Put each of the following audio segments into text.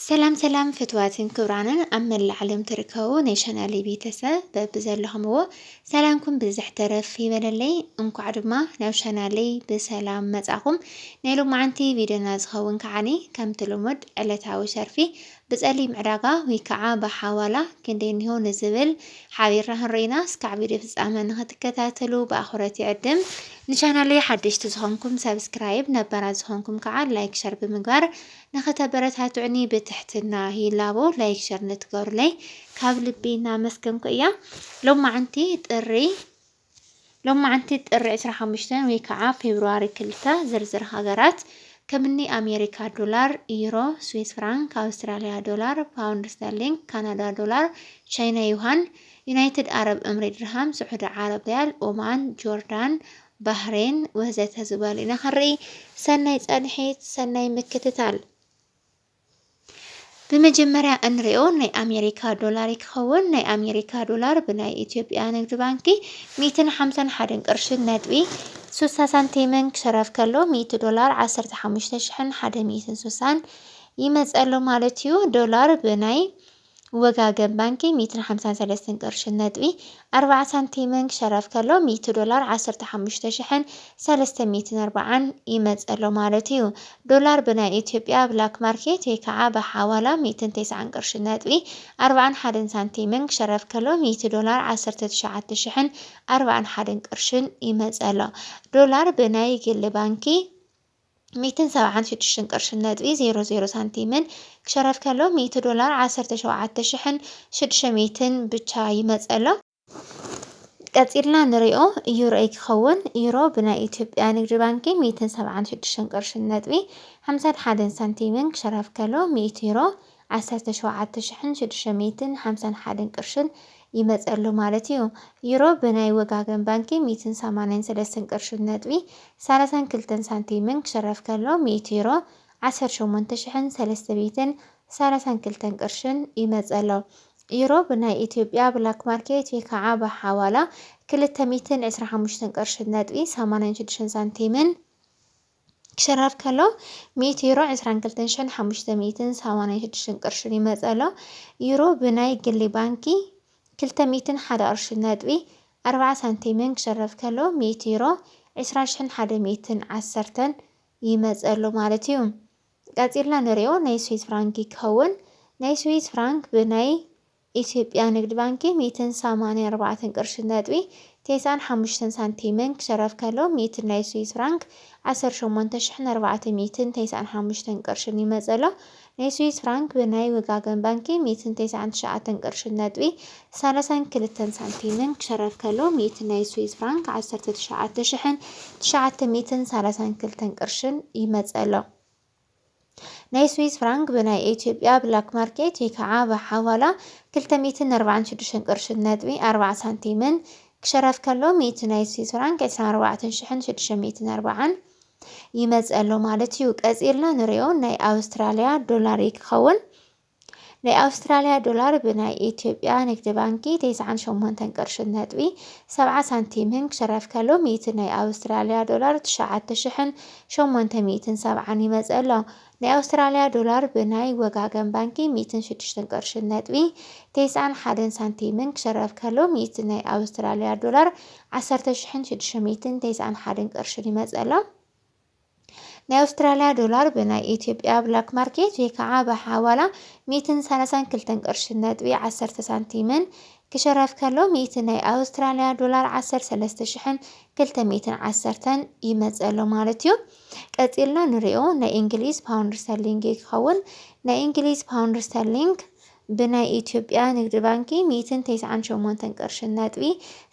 ሰላም ሰላም ፍትዋትን ክብራንን ኣብ መላእ ዓለም ትርከቡ ናይ ቻናለይ ቤተሰብ በብዘለኹምዎ ሰላምኩም ብዝሕ ተረፍ ይበለለይ። እንኳዕ ድማ ናብ ቻናለይ ብሰላም መጻኹም። ናይ ሎማዓንቲ ቪድዮና ዝኸውን ከዓኒ ከምቲ ልሙድ ዕለታዊ ሸርፊ ብጸሊም ዕዳጋ ወይ ከዓ ብሓዋላ ክንደይ እኒሆ ንዝብል ሓቢርና ክንርኢና እስካዕ ቪድዮ ፍጻመ ንኽትከታተሉ ብኣኽብሮት ይዕድም። ንቻናለይ ሓደሽቲ ዝኾንኩም ሰብስክራይብ፣ ነባራት ዝኾንኩም ከዓ ላይክ ሸር ብምግባር ንኽተበረታትዑኒ ብትሕትና ይላቦ። ላይክ ሸር ንትገሩለይ ካብ ልቢ እናመስገንኩ እያ። ሎማዓንቲ ጥሪ ሎማዓንቲ ጥሪ ዕስራ ሓሙሽተ ወይ ከዓ ፌብሩዋሪ ክልተ ዝርዝር ሃገራት ከምኒ ኣሜሪካ ዶላር፣ ዩሮ፣ ስዊስ ፍራንክ፣ ኣውስትራሊያ ዶላር፣ ፓውንድ ስተርሊንግ፣ ካናዳ ዶላር፣ ቻይና ዩሃን፣ ዩናይትድ ኣረብ እምሬት ድርሃም፣ ስዑዲ ዓረብ ሪያል፣ ኦማን፣ ጆርዳን፣ ባህሬን ወዘተ ዝበሉ ኢና ክንርኢ። ሰናይ ጻንሒት፣ ሰናይ ምክትታል። ብመጀመርያ እንሪኦ ናይ ኣሜሪካ ዶላር ክኸውን። ናይ ኣሜሪካ ዶላር ብናይ ኢትዮጵያ ንግዲ ባንኪ ሚእትን ሓምሳን ሓደን ቅርሽን ነጥቢ ሱሳ ሳንቲምን ክሸረፍ ከሎ፣ ሚእቲ ዶላር ዓሰርተ ሓሙሽተ ሽሕን ሓደ ሚእትን ሱሳን ይመጸሉ ማለት እዩ። ዶላር ብናይ ወጋገን ባንኪ ሚእትን ሓምሳን ሰለስተን ቅርሽን ነጥቢ ኣርባዓ ሳንቲምን ክሸረፍ ከሎ፣ ሚእቲ ዶላር ዓሰርተ ሓሙሽተ ሽሕን ሰለስተ ሚእትን ኣርባዓን ይመጸሉ ማለት እዩ። ዶላር ብናይ ኢትዮጵያ ብላክ ማርኬት ወይ ከዓ ብሓዋላ ሚእትን ተስዓን ቅርሽን ነጥቢ ኣርባዓን ሓደን ሳንቲምን ክሸረፍ ከሎ፣ ሚእቲ ዶላር ዓሰርተ ትሽዓተ ሽሕን ኣርባዓን ሓደን ቅርሽን ይመጸሉ። ዶላር ብናይ ግሊ ባንኪ ሚእትን ሰብዓን ሽዱሽተን ቅርሽን ነጥቢ ዜሮ ዜሮ ሳንቲምን ክሸረፍ ከሎ፣ ሚእቲ ዶላር ዓሰርተ ሸውዓተ ሽሕን ሽዱሽተ ሚእትን ብቻ ይመጸሉ። ቀጺልና ንሪኦ ዩሮ ክኸውን። ዩሮ ብናይ ኢትዮጵያ ንግዲ ባንኪ ሚእትን ሰብዓን ሽዱሽተን ቅርሽን ነጥቢ ሓምሳን ሓደን ሳንቲምን ክሸረፍ ከሎ፣ ሚእቲ ዩሮ ዓሰርተ ሸውዓተ ሽሕን ሽዱሽተ ሚእትን ሓምሳን ሓደን ቅርሽን ይመጸሉ ማለት እዩ። ዩሮ ብናይ ወጋገን ባንኪ ሚእትን ሰማንያን ሰለስተን ቅርሽን ነጥቢ ሰላሳን ክልተን ሳንቲምን ክሸረፍ ከሎ፣ ሚእቲ ዩሮ ዓሰርተ ሸሞንተ ሽሕን ሰለስተ ሚእትን ሰላሳን ክልተን ቅርሽን ይመጸሉ። ዩሮ ብናይ ኢትዮጵያ ብላክ ማርኬት ወይ ከዓ ብሓዋላ ክልተ ሚእትን ዕስራ ሓሙሽተን ቅርሽን ነጥቢ ሰማንያን ሽዱሽተን ሳንቲምን ክሸረፍ ከሎ፣ ሚእቲ ዩሮ ዕስራን ክልተን ሽሕን ሓሙሽተ ሚእትን ሰማንያን ሽዱሽተን ቅርሽን ይመጸሉ። ዩሮ ብናይ ግሊ ባንኪ ክልተ ሚእትን ሓደ ቅርሽን ነጥቢ ኣርባዓ ሳንቲምን ክሸረፍ ከሎ፣ ሚእቲ ዩሮ ዕስራ ሽሕን ሓደ ሚእትን ዓሰርተን ይመጸሉ ማለት እዩ። ቀጺልና ንሪኦ ናይ ስዊስ ፍራንክ ይከውን። ናይ ስዊስ ፍራንክ ብናይ ኢትዮጵያ ንግዲ ባንኪ ሚእትን ሰማንያን ኣርባዕተን ቅርሽን ነጥቢ ተስዓን ሓሙሽተን ሳንቲምን ክሸረፍ ከሎ፣ ሚእቲ ናይ ስዊስ ፍራንክ ዓሰርተ ሸሞንተ ሽሕን ኣርባዕተ ሚእትን ተስዓን ሓሙሽተን ቅርሽን ይመጸሎ። ናይ ስዊስ ፍራንክ ብናይ ወጋገን ባንኪ ሚእትን ተስዓን ትሽዓተን ቅርሽን ነጥቢ ሰላሳን ክልተን ሳንቲምን ክሸረፍ ከሎ፣ ሚእቲ ናይ ስዊስ ፍራንክ ዓሰርተ ትሽዓተ ሽሕን ትሽዓተ ሚእትን ሰላሳን ክልተን ቅርሽን ይመጸሎ። ናይ ስዊስ ፍራንክ ብናይ ኢትዮጵያ ብላክ ማርኬት ወይ ከዓ ብሓዋላ ክልተ ሚእትን ኣርባዓን ሽዱሽተን ቅርሽን ነጥቢ ኣርባዓ ሳንቲምን ክሸረፍ ከሎ፣ ሚእቲ ናይ ስዊስ ፍራንክ ዕስራን ኣርባዕተን ሽሕን ሽዱሽተ ሚእትን ኣርባዓን ይመጸሎ ማለት እዩ። ቀጺልና ንሪኦ ናይ ኣውስትራሊያ ዶላር ክኸውን። ናይ ኣውስትራሊያ ዶላር ብናይ ኢትዮጵያ ንግዲ ባንኪ ተስዓን ሸሞንተን ቅርሽን ነጥቢ ሰብዓ ሳንቲምን ክሸረፍ ከሎ፣ ሚእቲ ናይ ኣውስትራሊያ ዶላር ትሽዓተ ሽሕን ሸሞንተ ሚእትን ሰብዓን ይመጸሎ። ናይ ኣውስትራሊያ ዶላር ብናይ ወጋገን ባንኪ ሚእትን ሽዱሽተን ቅርሽን ነጥቢ ተስዓን ሓደን ሳንቲምን ክሸረፍ ከሎ፣ ሚእቲ ናይ ኣውስትራሊያ ዶላር ዓሰርተ ሽሕን ሽዱሽተ ሚእትን ተስዓን ሓደን ቅርሽን ይመጸሎ። ናይ ኣውስትራሊያ ዶላር ብናይ ኢትዮጵያ ብላክ ማርኬት ወይ ከዓ ብሓዋላ ሚእትን ሰላሳን ክልተን ቅርሽን ነጥቢ ዓሰርተ ሳንቲምን ክሸረፍ ከሎ፣ ሚእቲ ናይ ኣውስትራሊያ ዶላር ዓሰርተ ሰለስተ ሽሕን ክልተ ሚእትን ዓሰርተን ይመጸሎ ማለት እዩ። ቀጺልና ንሪኦ ናይ እንግሊዝ ፓውንድ ስተርሊንግ ክኸውን። ናይ እንግሊዝ ፓውንድ ስተርሊንግ ብናይ ኢትዮጵያ ንግዲ ባንኪ ሚእትን ተስዓን ሸሞንተን ቅርሽን ነጥቢ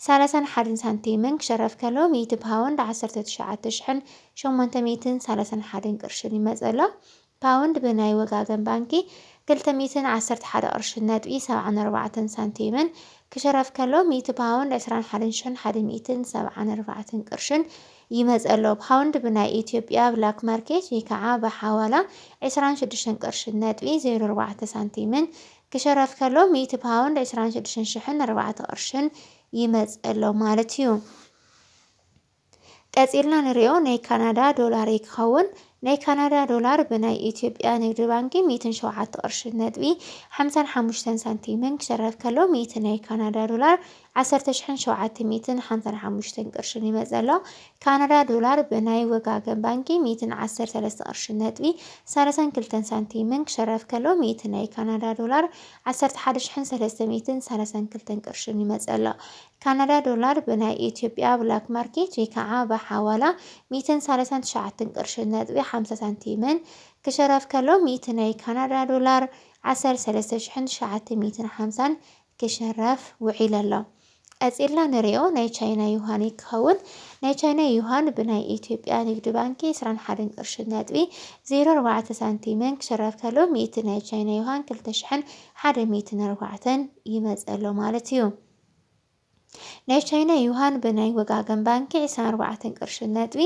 ሰላሳን ሓደን ሳንቲምን ክሸረፍ ከሎ፣ ሚእቲ ፓውንድ ዓሰርተ ትሽዓተ ሽሕን ሸሞንተ ሚእትን ሰላሳን ሓደን ቅርሽን ይመጸሎ። ፓውንድ ብናይ ወጋገን ባንኪ ክልተ ሚእትን ዓሰርተ ሓደ ቅርሽን ነጥቢ ሰብዓን ኣርባዕተን ሳንቲምን ክሸረፍ ከሎ፣ ሚእቲ ፓውንድ ዕስራን ሓደን ሽሕን ሓደ ሚእትን ሰብዓን ኣርባዕተን ቅርሽን ይመጸሎ። ፓውንድ ብናይ ኢትዮጵያ ብላክ ማርኬት ወይ ከዓ ብሓዋላ ዕስራን ሽዱሽተን ቅርሽን ነጥቢ ዜሮ ኣርባዕተ ሳንቲምን ክሸረፍ ከሎ፣ ሚእቲ ፓውንድ ዕስራን ሽዱሽተን ሽሕን ኣርባዕተ ቅርሽን ይመጸሎ ማለት እዩ። ቀጺልና ንሪኦ ናይ ካናዳ ዶላር ክኸውን። ናይ ካናዳ ዶላር ብናይ ኢትዮጵያ ንግዲ ባንኪ ሚእትን ሸውዓተ ቅርሽን ነጥቢ ሓምሳን ሓሙሽተን ሳንቲምን ክሸረፍ ከሎ፣ ሚእቲ ናይ ካናዳ ዶላር ዓሰርተ ሽሕን ሸውዓተ ሚእትን ሓምሳን ሓሙሽተን ቅርሽን ይመጽእ ኣሎ። ካናዳ ዶላር ብናይ ወጋገን ባንኪ ሚእትን ዓሰርተ ሰለስተ ቅርሽን ነጥቢ ሰላሳን ክልተን ሳንቲምን ክሸረፍ ከሎ፣ ሚእቲ ናይ ካናዳ ዶላር ዓሰርተ ሓደ ሽሕን ሰለስተ ሚእትን ሰላሳን ክልተን ቅርሽን ይመጽእ ኣሎ። ካናዳ ዶላር ብናይ ኢትዮጵያ ብላክ ማርኬት ወይ ከዓ ብሓዋላ ሚእትን ሰላሳን ትሽዓተን ቅርሽን ነጥቢ ሓምሳ ሳንቲምን ክሸረፍ ከሎ፣ ሚእቲ ናይ ካናዳ ዶላር ዓሰርተ ሰለስተ ሽሕን ትሽዓተ ሚእትን ሓምሳን ክሸረፍ ውዒሉ ኣሎ። ቀጺልና ንሪኦ ናይ ቻይና ዩሃን ክኸውን። ናይ ቻይና ዩሃን ብናይ ኢትዮጵያ ንግዲ ባንኪ ዕስራን ሓደን ቅርሽን ነጥቢ ዜሮ ኣርባዕተ ሳንቲምን ክሸረፍ ከሎ፣ ሚእቲ ናይ ቻይና ዩሃን ክልተ ሽሕን ሓደ ሚእትን ኣርባዕተን ይመጽእ ኣሎ ማለት እዩ። ናይ ቻይና ዩሃን ብናይ ወጋገን ባንኪ ዕስራን ኣርባዕተን ቅርሽን ነጥቢ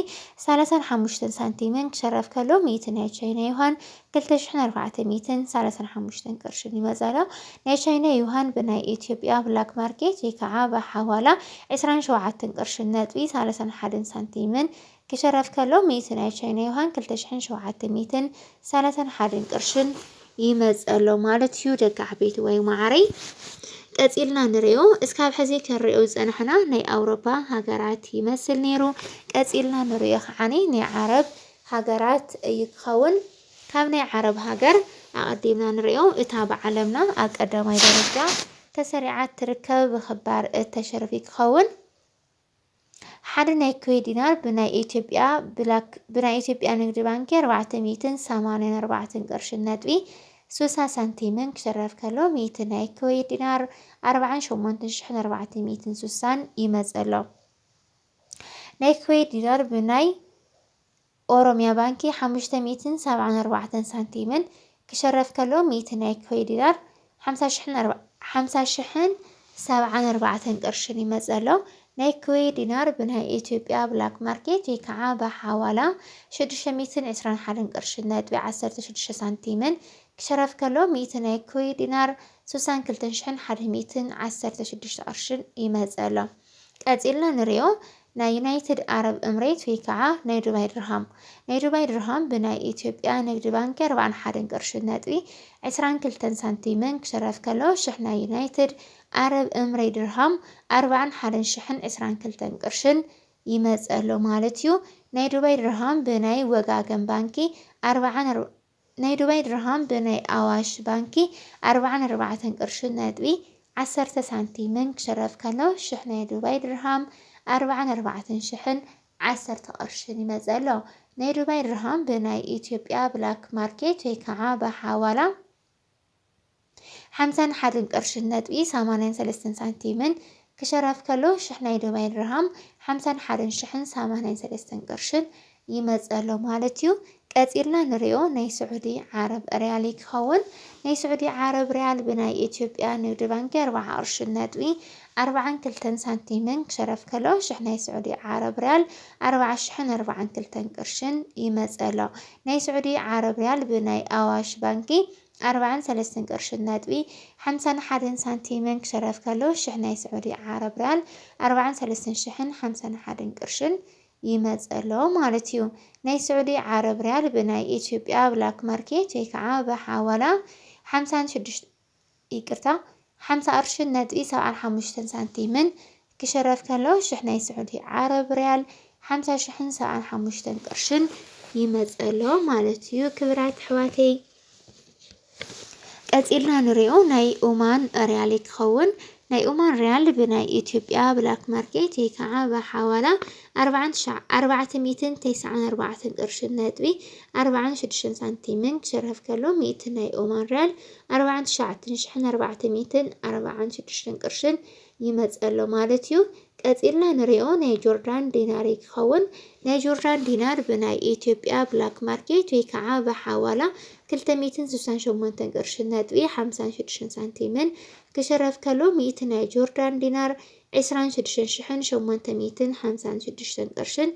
ሰላሳን ሓሙሽተን ሳንቲምን ክሸረፍ ከሎ፣ ሚእቲ ናይ ቻይና ዩሃን ክልተ ሽሕን ኣርባዕተ ሚእትን ሰላሳን ሓሙሽተን ቅርሽን ይመጽእ ኣሎ። ናይ ቻይና ዩሃን ብናይ ኢትዮጵያ ብላክ ማርኬት ወይ ከዓ ብሓዋላ ዕስራን ሸውዓተን ቅርሽን ነጥቢ ሰላሳን ሓደን ሳንቲምን ክሸረፍ ከሎ፣ ሚእቲ ናይ ቻይና ዩሃን ክልተ ሽሕን ሸውዓተ ሚእትን ሰላሳን ሓደን ቅርሽን ይመጽእ ኣሎ ማለት እዩ። ደቂ ዓበይቲ ወይ መዓረይ፣ ቀጺልና ንሪኦ። እስካብ ሕዚ ክንሪኦ ዝጸናሕና ናይ ኣውሮፓ ሃገራት ይመስል ነይሩ። ቀጺልና ንሪኦ ከዓኒ ናይ ዓረብ ሃገራት እዩ ክኸውን። ካብ ናይ ዓረብ ሃገር ኣቐዲምና ንሪኦ፣ እታ ብዓለምና ኣብ ቀዳማይ ደረጃ ተሰሪዓ ትርከብ ብኽባር እተሸርፊ ክኸውን። ሓደ ናይ ኩዌት ዲናር ብናይ ኢትዮጵያ ብላክ-፣ ብናይ ኢትዮጵያ ንግዲ ባንኪ ኣርባዕተ ሚእትን ሰማንያን ኣርባዕተን ቅርሽን ነጥቢ ሱሳ ሳንቲምን ክሸረፍ ከሎ፣ ሚእቲ ናይ ኩዌት ዲናር ኣርባዓን ሸሞንተን ሽሕን ኣርባዕተ ሚእትን ሱሳን ይመጽእ ኣሎ። ናይ ኩዌት ዲናር ብናይ ኦሮሚያ ባንኪ ሓሙሽተ ሚእትን ሰብዓን ኣርባዕተን ሳንቲምን ክሸረፍ ከሎ፣ ሚእቲ ናይ ኩዌት ዲናር ሓምሳ ሽሕን ኣርባ-፣ ሓምሳ ሽሕን ሰብዓን ኣርባዕተን ቅርሽን ይመጽእ ኣሎ። ናይ ኩዌት ዲናር ብናይ ኢትዮጵያ ብላክ ማርኬት ወይ ከዓ ብሓዋላ ሽዱሽተ ሚእትን ዕስራን ሓደን ቅርሽን ነጥቢ ዓሰርተ ሽዱሽተ ሳንቲምን ክሸረፍ ከሎ፣ ሚእቲ ናይ ኩዌት ዲናር ሱሳን ክልተን ሽሕን ሓደ ሚእትን ዓሰርተ ሽዱሽተ ቅርሽን ይመጽእ ኣሎ። ቀጺልና ንሪኦ ናይ ዩናይትድ ኣረብ እምሬት ወይ ከዓ ናይ ዱባይ ድርሃም። ናይ ዱባይ ድርሃም ብናይ ኢትዮጵያ ንግዲ ባንኪ ኣርባዓን ሓደን ቅርሽን ነጥቢ ዕስራን ክልተን ሳንቲምን ክሸረፍ ከሎ፣ ሽሕ ናይ ዩናይትድ ኣረብ እምሬት ድርሃም ኣርባዓን ሓደን ሽሕን ዕስራን ክልተን ቅርሽን ይመጽእ ኣሎ ማለት እዩ። ናይ ዱባይ ድርሃም ብናይ ወጋገን ባንኪ ኣርባዓን ናይ ዱባይ ድርሃም ብናይ ኣዋሽ ባንኪ ኣርባዓን ኣርባዕተን ቅርሽን ነጥቢ ዓሰርተ ሳንቲምን ክሸረፍ ከሎ፣ ሽሕ ናይ ዱባይ ድርሃም ኣርባዓን ኣርባዕተን ሽሕን ዓሰርተ ቅርሽን ይመጽእ ኣሎ። ናይ ዱባይ ድርሃም ብናይ ኢትዮጵያ ብላክ ማርኬት ወይ ከዓ ብሓዋላ ሓምሳን ሓደን ቅርሽን ነጥቢ ሰማንያን ሰለስተን ሳንቲምን ክሸረፍ ከሎ፣ ሽሕ ናይ ዱባይ ድርሃም ሓምሳን ሓደን ሽሕን ሰማንያን ሰለስተን ቅርሽን ይመጽእ ኣሎ ማለት እዩ። ቀጺልና ንሪኦ ናይ ስዑዲ ዓረብ ሪያል ክኸውን። ናይ ስዑዲ ዓረብ ሪያል ብናይ ኢትዮጵያ ንግዲ ባንኪ ኣርባዓ ቅርሽን ነጥቢ ኣርባዓን ክልተን ሳንቲምን ክሸረፍ ከሎ፣ ሽሕ ናይ ስዑዲ ዓረብ ሪያል ኣርባዓ ሽሕን ኣርባዓን ክልተን ቅርሽን ይመጽእ ኣሎ። ናይ ስዑዲ ዓረብ ሪያል ብናይ ኣዋሽ ባንኪ ኣርባዓን ሰለስተን ቅርሽን ነጥቢ ሓምሳን ሓደን ሳንቲምን ክሸረፍ ከሎ፣ ሽሕ ናይ ስዑዲ ዓረብ ሪያል ኣርባዓን ሰለስተን ሽሕን ሓምሳን ሓደን ቅርሽን ይመጽእ ኣሎ ማለት እዩ። ናይ ስዑዲ ዓረብ ሪያል ብናይ ኢትዮጵያ ብላክ ማርኬት ወይ ከዓ ብሓዋላ ሓምሳን ሽዱሽተ፣ ይቅርታ፣ ሓምሳ ቅርሽን ነጥቢ ሰብዓን ሓሙሽተን ሳንቲምን ክሸረፍ ከሎ፣ ሽሕ ናይ ስዑዲ ዓረብ ሪያል ሓምሳ ሽሕን ሰብዓን ሓሙሽተን ቅርሽን ይመጽእ ኣሎ ማለት እዩ። ክብራት ኣሕዋተይ፣ ቀጺልና ንሪኦ ናይ ኦማን ሪያል ክኸውን። ናይ ኦማን ሪያል ብናይ ኢትዮጵያ ብላክ ማርኬት ወይ ከዓ ብሓዋላ ኣርባዓን ትሽዓ-፣ ኣርባዕተ ሚእትን ተስዓን ኣርባዕተን ቅርሽን ነጥቢ ኣርባዓን ሽዱሽተን ሳንቲምን ክሸረፍ ከሎ፣ ሚእቲ ናይ ኦማን ሪያል ኣርባዓን ትሽዓተን ሽሕን ኣርባዕተ ሚእትን ኣርባዓን ሽዱሽተን ቅርሽን ይመጽእ ኣሎ ማለት እዩ። ቀጺልና ንሪኦ ናይ ጆርዳን ዲናር ክኸውን። ናይ ጆርዳን ዲናር ብናይ ኢትዮጵያ ብላክ ማርኬት ወይ ከዓ ብሓዋላ ክልተ ሚእትን ስሳን ሸሞንተን ቅርሽን ነጥቢ ሓምሳን ሽዱሽተን ሳንቲምን ክሸረፍ ከሎ፣ ሚእቲ ናይ ጆርዳን ዲናር ዕስራን ሽዱሽተን ሽሕን ሸሞንተ ሚእትን ሓምሳን ሽዱሽተን ቅርሽን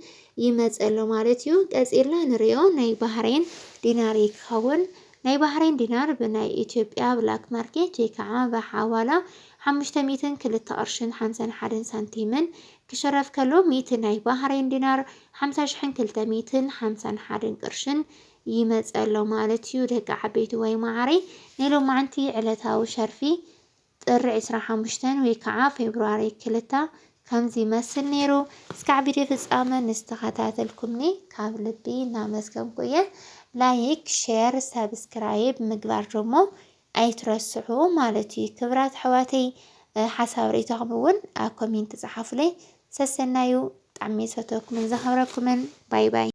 ይመጽእ ኣሎ ማለት እዩ። ቀጺልና ንሪኦ ናይ ባህሬን ዲናር ክኸውን። ናይ ባህሬን ዲናር ብናይ ኢትዮጵያ ብላክ ማርኬት ወይ ከዓ ብሓዋላ ሓሙሽተ ሚእትን ክልተ ቅርሽን ሓምሳን ሓደን ሳንቲምን ክሸረፍ ከሎ ሚእቲ ናይ ባህሬን ዲናር ሓምሳ ሽሕን ክልተ ሚእትን ሓምሳን ሓደን ቅርሽን ይመጸ ኣሎ ማለት እዩ። ደቂ ዓበይቲ ወይ መዓረይ ናይ ሎማዓንቲ ዕለታዊ ሸርፊ ጥሪ ዕስራ ሓሙሽተ ወይ ከዓ ፌብሩዋሪ ክልተ ከምዚ ይመስል ነይሩ። እስካዕ ቪድዮ ፍጻመ ንዝተኸታተልኩምኒ ካብ ልቢ እናመስገንኩ እየ። ላይክ፣ ሼር፣ ሰብስክራይብ ምግባር ደግሞ ኣይትረስዑ ማለት እዩ። ክብራት ኣሕዋተይ፣ ሓሳብ ርእይቶኹም እውን ኣብ ኮሜንት ጸሓፉለይ። ሰሰናዩ። ብጣዕሚ ዝፈተኩምን ዘኸብረኩምን። ባይ ባይ።